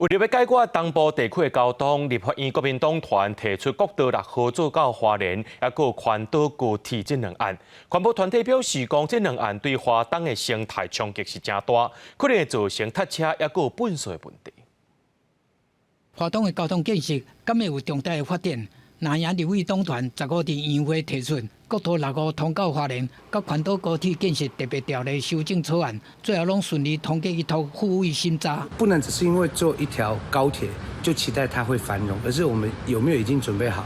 為著欲解決東部地區的交通，立法院國民黨團提出國道6號做到花蓮，抑閣有環島高鐵這兩案。環保團體表示，講這兩案對花東的生態衝擊是誠大，可能會造成塞車，抑閣有糞埽的問題。花東的交通建設敢會有重大的發展？藍營立委黨團15佇院會提出國道6號通到花蓮，佮環島高鐵建設特別條例修正草案，最後攏順利通過依託副委審查。不能只是因為做一條高鐵就期待它會繁榮，而是我們有沒有已經準備好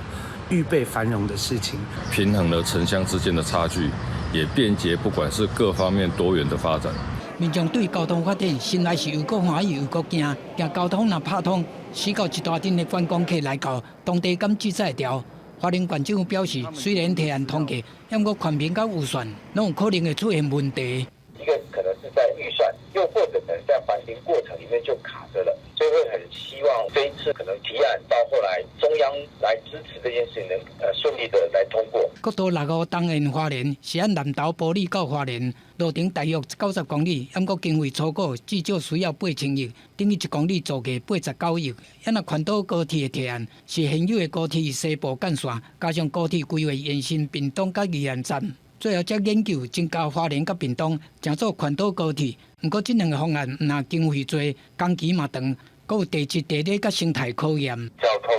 預備繁榮的事情？平衡了城鄉之間的差距，也便捷不管是各方面多元的發展。民眾對交通發展心內是又閣歡喜又閣驚，驚交通若拍通，死到一大陣的觀光客來到，當地敢記載牢。花蓮縣政府表示，雖然提案通過，毋過環評佮預算攏有可能會出現問題。一個可能是在預算，又或者可能在環評過程裡面就卡着了，所以會很希望這一次可能提案到後來中央來支持這件事情，能順利的來通過。國道6號東延花蓮是按南投埔里到花蓮，路程大約90公里，毋過經費粗估至少需要8000億，等於1公里造價89億。啊若環島高鐵的提案是現有的高鐵西部幹線，加上高鐵規劃延伸屏東佮宜蘭站，最後才研究增加花蓮佮屏東，成做環島高鐵。毋過這兩个方案毋但經費濟，工期嘛長，閣有地質、地理佮生態考驗。交通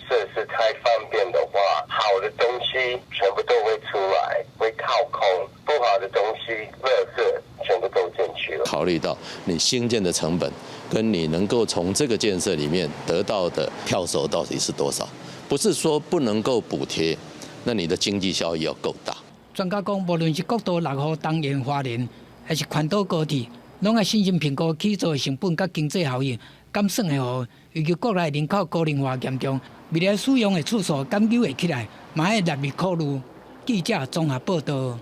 設施太方便的話，好的東西全部都會出來，會掏空；不好的東西，垃圾全部都進去了。考慮到你興建的成本，跟你能夠從這個建設裡面得到的票收到底是多少？不是說不能夠補貼，那你的經濟效益要夠大。專家講，無論是國道6號東延花蓮，還是環島高鐵，攏愛審慎評估起造的成本佮經濟效益，敢算會好？尤其國內人口高齡化嚴重，未來使用的次數敢有會起來，嘛愛納入考慮。記者綜合報道。